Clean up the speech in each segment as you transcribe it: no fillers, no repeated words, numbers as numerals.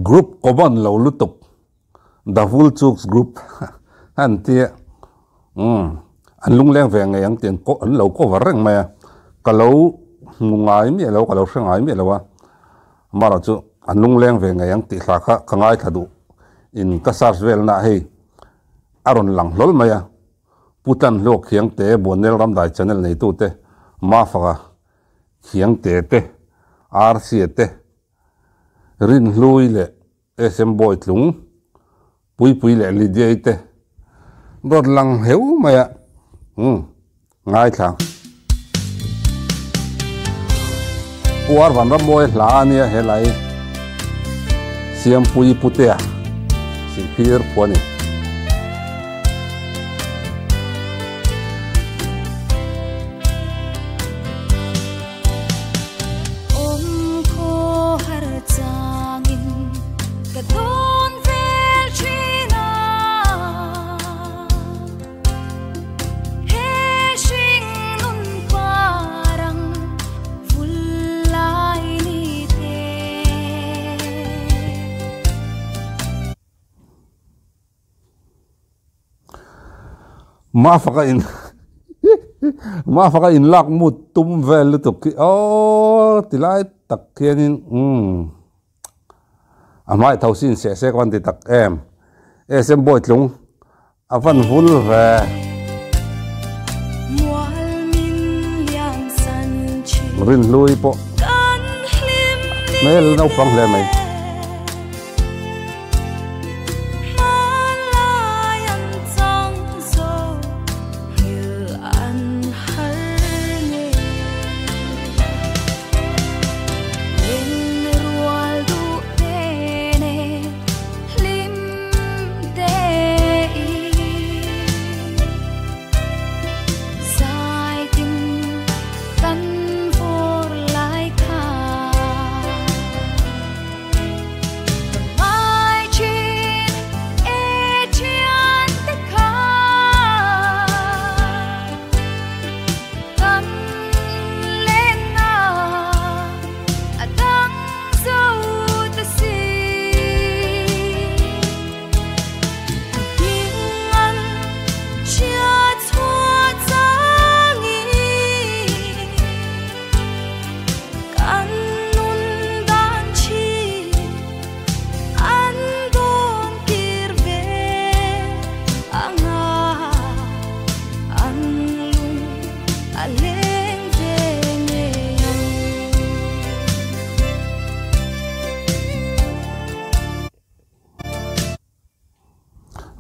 Group common lo lutuk The Vulchuk's Group an tia umm an lungleng ve ngei ang tih an an lo cover reng mai a, ka lo hmu ngai miah lo ka lo hre ngai miah lo a, amaherawh chu an lungleng ve ngei ang tih hla kha ka ngaithla duh in ka search vel na hei a rawn lang hlawl mai a, Pu Tlanhlawk Khiangte Buannel Ramdai channel neitute Mafaka Khiangte te Rca te Rinhlui leh SM Bawitlung, Puipui leh Lydiai te rawn lang heu mai a, umm, ngaithla. Puar Vanrammawi hla a nia helai Siampui Putea Sihphir khua a ni. Mafaka in Mafaka in lak mut tum vel lutuk khi aww ti lai tak khianin umm a hmai tho sin seh sek a van ti tak em SM Bawitlung a van vul ve. Rinhlui pawh hmel naupang hle mai.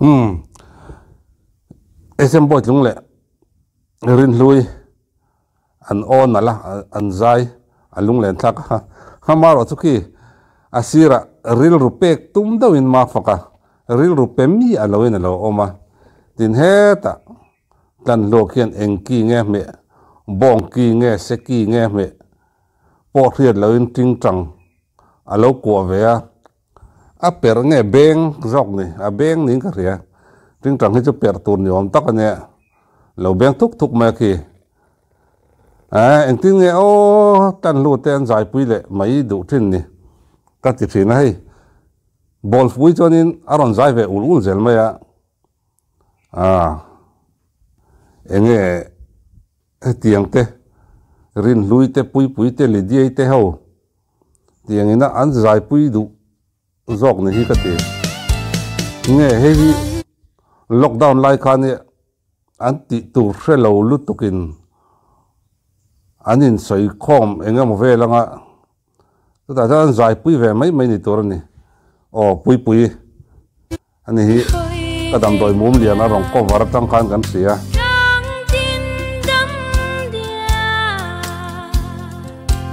Umm SM Bawitlung leh Rinhlui an aw nalh a, an zai a lunglen thlak a, amaherawh chu khi a sirah rilru pek tum deuhin mafak a, rilru pe mi a loin a lo awm a, tin hetah Tlanhlawk hian eng ki nge hmeh, bawng ki nge, se ki nge hmeh pawh hriat loin tingtang a lo kuah ve a, a perh nge beng zawk ni, a beng niin ka hria, tingtang hi chu perh tur ni awm tak a nia, lo beng thuk thuk mai a khi. Aaa engtin nge aw Tlanhlu te an zaipui leh mai duh thin ni ka ti thin a hei, ball fui chuanin a rawn zai ve ul ul zel mai a. Ah, enge hetiang te, Rinhlui te, Puipui te, Lydiai te ho tiang ina an zaipui duh zawk ni hi ka ti. Nge hei hi lockdown lai khan hi an tih tur hre lo lutukin an insawi khawm eng emaw vel anga chutah chuan an zaipui ve mai mai ni tur a ni. Aw Puipui. Ani hi ka damdawi mum lian a rawn cover atang khan kan hria.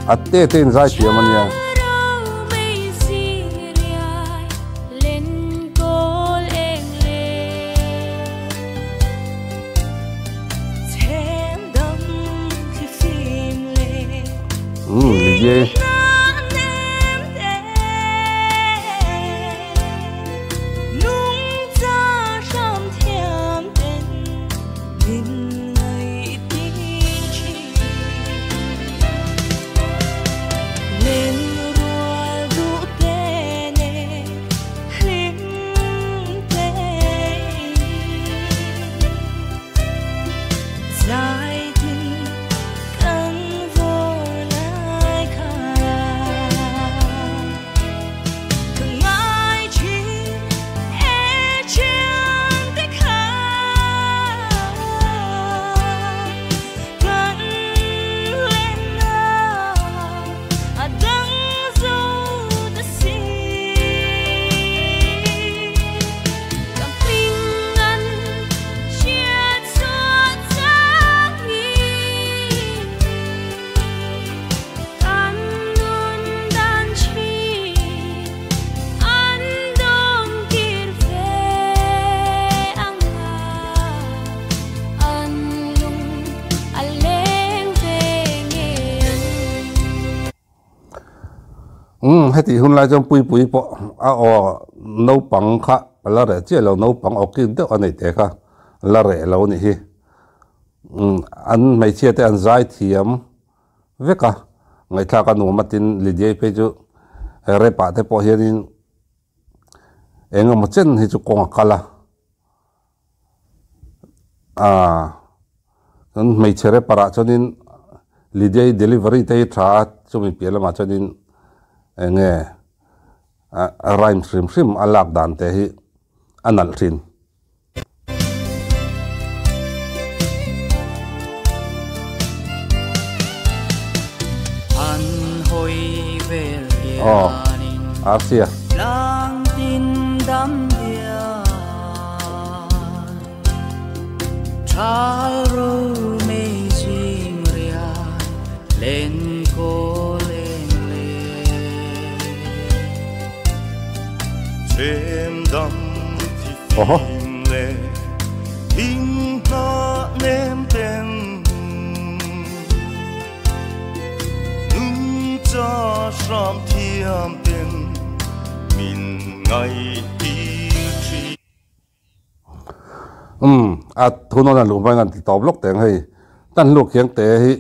A te te in zai thiam ania. Umm Lydia. Umm hetih hun lai chuan Puipui pawh a aw naupang kha a la reh chiah lo, naupang aw kik deuh a neih teh kha la reh lo a nih hi. Umm an hmeichhia te an zai thiam vek a, ngaihthlak a nuam a tin Lydia-i phei chu rap ah te pawh hianin eng emaw chen hi chu kawng a kal a. Aaa kan hmeichhe rapper ah chuanin Lydia-i delivery te hi tha a, chumi piah lamah chuanin eng nge a rhyme hrim hrim a lak dan te hi a nalh thin. An hawi vel Aw hianin Arsia. tlang tin dam dian Thal ro mei zing riai len kaw leng le. Chem dam thi Oho. fim le thing hnah nem ten Nungcha hram thiam ten min ngaih tir thin. Umm a thunawn a luh hmain an ti tawp lawk teh ang hei. Tan hluk hian te hi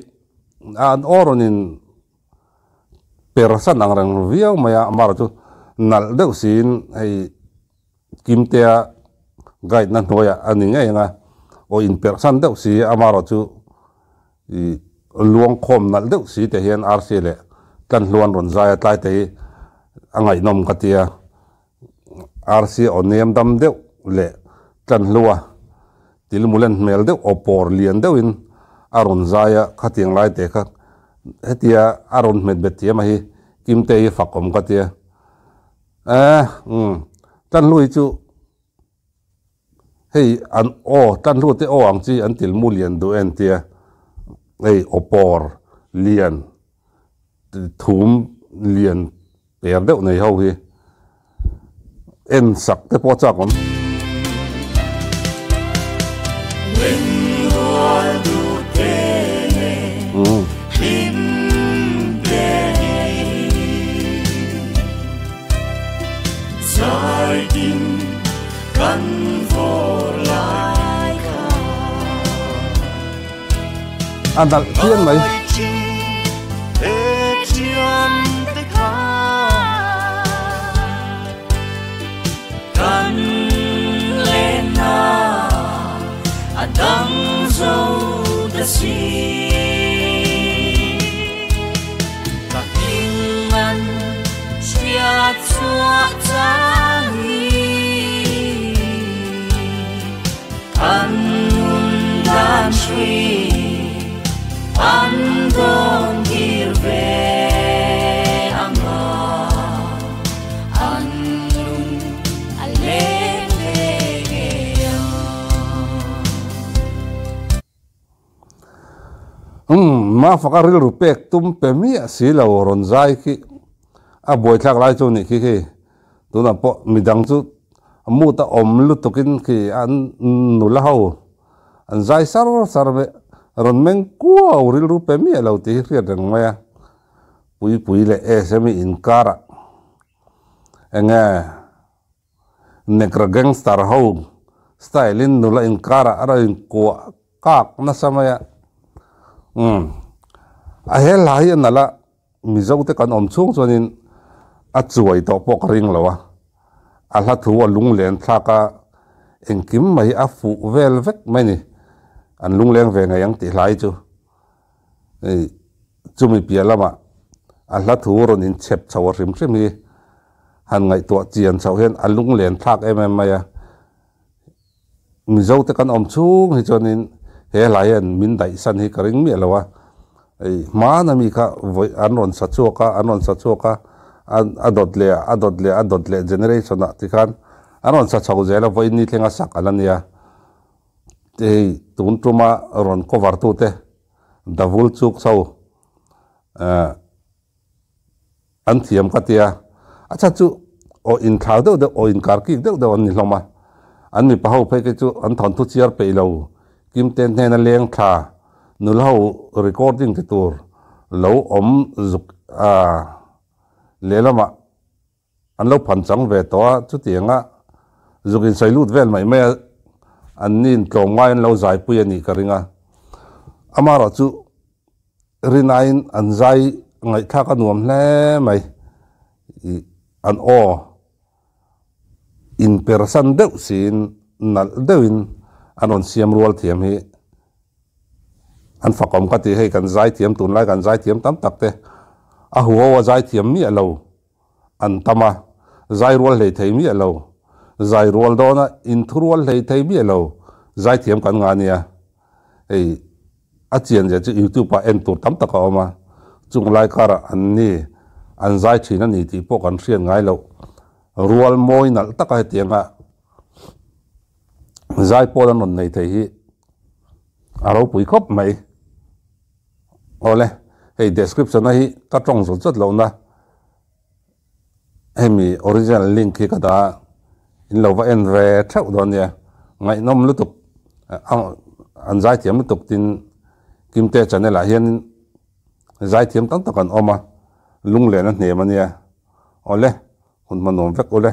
a an aw rawn in per san ang reng viau mai a, amaherawh chu nalh deuh siin hei Kimtea guide na hnuaiah a ni ngei ang a, aw inperh san deuh si amaherawh chu ih luangkhawm nalh deuh si te hian Rsa leh Tlanhluan rawn zai a tlai te hi a ngaihnawm ka ti a, Rsa aw nem dam deuh leh Tlanhlua tilmulen hmel deuh aw pawr lian deuhin a rawn zai a, khatiang lai te kha hetia a rawn hmet bet thiam a hi Kimte hi fak awm ka ti a. Eh umm Tlanhlui chu hei an aw Tlanhlu te aw ang chi an tilmu lian duh en tia hei aw pawr lian thum lian per deuh nei ho hi en sak te pawh a chak awm. A nalh phian mai. Umm, Mafaka rilru pek tum pe miah si lo rawn zai khi a buaithlak lai chu nih khi khi tunah pawh midang chu mood a awm lutukin khi an nula ho an zai sar sar ve rawn meng kuau rilru pe miah lo tih hi hriat reng mai a, Puipui leh Esemi inkarah enge Negra gangster ho style in nula inkarah a rawn inkuah kak nasa mai a. Umm a he hla hi a nalh a, Mizo te kan awm chhung chuanin a chuai tawh pawh ka ring lo a, a hla thu a lungleng thlak a, engkim mai a fuh vel vek mai ni, an lungleng ve ngei ang tih hlai chu. Hei chumi piah lamah a hla thu rawn inchhep chho a hrim hrim hi han ngaihtuah chian chhoh hian a lunglen thlak em em mai a. Mizo te kan awm chhung hi chuanin he hla hian min daihsan hi ka ring miah lo a. Hei hmana mi kha vawi an rawn sa chhuak a, an rawn sa chhuak a, a dawt leh a, a dawt leh a dawt leh generation ah tikhan an rawn sa chho zel a, vawiin ni thlenga sak a la nia. Hei tun tuma rawn cover tute Davul chuk chho an thiam ka tia, a chhan chu aw inthlau deuh deuh aw inkar kik deuh deuh an ni hlawm a, an mipa ho phei khi chu an thawnthu chiar peih lo, Kimte hnena leng thla nula ho recording ti tur lo awm zuk a. Lehlamah an lo phan chang ve tawh a, chutianga zuk insawi lut vel mai mai a, an nin tlawmngai an lo zaipui a nih ka ring a. Amaherawh chu rinaiin an zai ngaihthlak a nuam hle mai, ih an aw inpersan deuh siin nalh deuhin an rawn siam rual thiam hi an fakawm ka ti. Hei kan zaithiam tunlai kan zaithiam tam tak te a huho a zaithiam miah lo an tam a, zai rual hlei thei miah lo, zai rual dawna inthu rual hlei thei miah lo zaithiam kan ngah ania. Hei a chian zia chu youtube ah en tur tam tak a awm a, chung lai karah an ni an zai thin a ni tih pawh kan hriat ngai loh. Rual mawi nalh taka hetianga zai pawl an rawn nei thei hi a ropui khawp mai. Awle, hei description a hi ka tawng zawt zawt lohna hemi original link hi ka dah a, in lo va en ve theuh dawn nia, ngaihnawm lutuk an zaithiam lutuk tin Kimte channel ah hianin zaithiam tam tak an awm a, lunglen a hnem a nia. Awle, hun hma nuam vek ule.